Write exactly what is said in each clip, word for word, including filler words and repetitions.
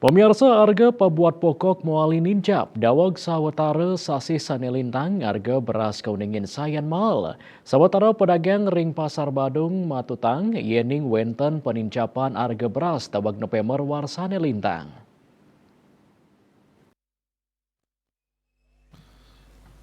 Pemirsa, harga pabuat pokok moali nincap daweg sawetara sasih sane lintang, harga beras kauningin sayan mael. Sawetara pedagang ring Pasar Badung matutang, yening wenten penincapan harga beras daweg November warsane lintang.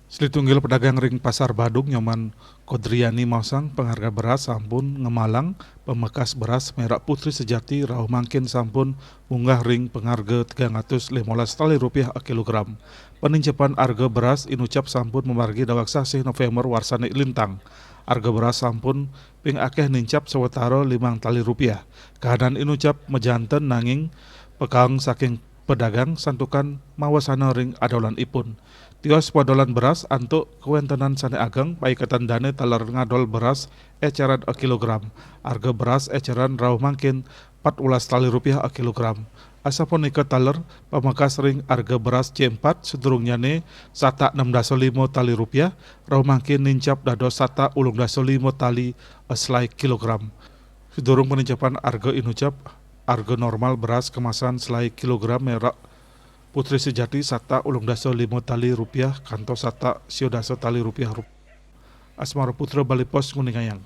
Selitunggil pedagang ring Pasar Badung, Nyoman Kodriani, maosang pangarga beras sampun ngemalang, pamekas beras merek Putri Sejati rauh mangkin sampun munggah ring pangarga tigang atus limolas tali rupiah a kilogram. Penincepan arga beras inucap sampun mamargi daweg sasih November warsane lintang. Arga beras sampun ping akeh nincap sawetara limang tali rupiah. Kahanan inucap majanten nanging pakaeng saking pedagang santukan mawasana ring adolan ipun. Tios padolan beras antuk kawentenan sane ageng, paiketan dane taler ngadol beras eceran a kilogram. Arga beras eceran rauh mangkin patbelas tali rupiah a kilogram. Asapunika taler, pamekas ring arga beras C empat, sadurungnyane satak enam dasa lima tali rupiah, rauh mangkin nincap dados satak ulung dasa lima tali a selai kilogram. Sadurung penincepan arga inucap, arga normal beras kemasan selai kilogram merek Putri Sejati satak ulung dasa lima tali rupiah kantos satak sia dasa tali rupiah rup-, Asmara Putra, Bali Post, nguningayang.